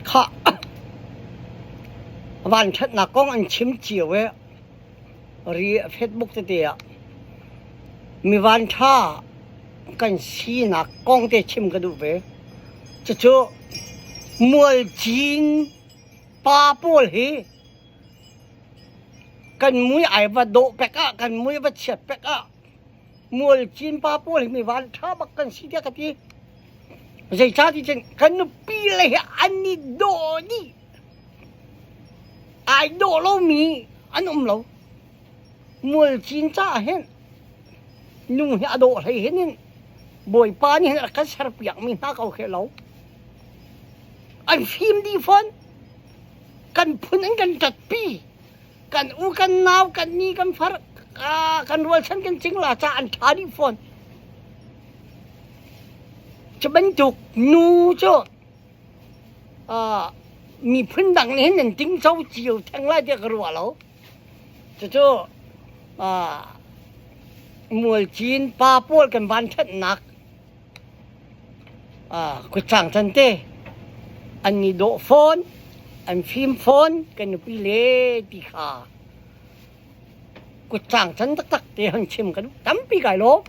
Khah vanṭhatnak kong an chim cio i ri Facebook tete ah mi vanṭha kan sinak kong te chim ka duh ve. Cucu Mualcin pa pawl hi kan mui ai va dawh pek ah kan mui va chiat pek ah Mualcin pa pawl hi mi vanṭha bak kan si tiah ka ti. Zeicahti cun kan nupi le hi an i dawh dih. Ai dawh lomi an um lo. Mualcin caah hin nu hi a dawh hlei hin in Bawipa nih hin a kan serpiakmi hna ko khi lo. An fim dih fawn. Kan phun an kan ṭatpi. Kan u kan nau kan ni kan far kan rualchan kan cingla ca an ṭha dih fawn. Cu bantuk nu cu miphun dang nih hin nan tingco cio theng lai tiah ka ruah lo. Cucu Mualcin pa pawl kan vanṭhatnak kutcang can te an i dawh fawn, an fim fawn kan nupi le ti kha kutcang can taktak te hon chim ka duh. Tampi kai lawm.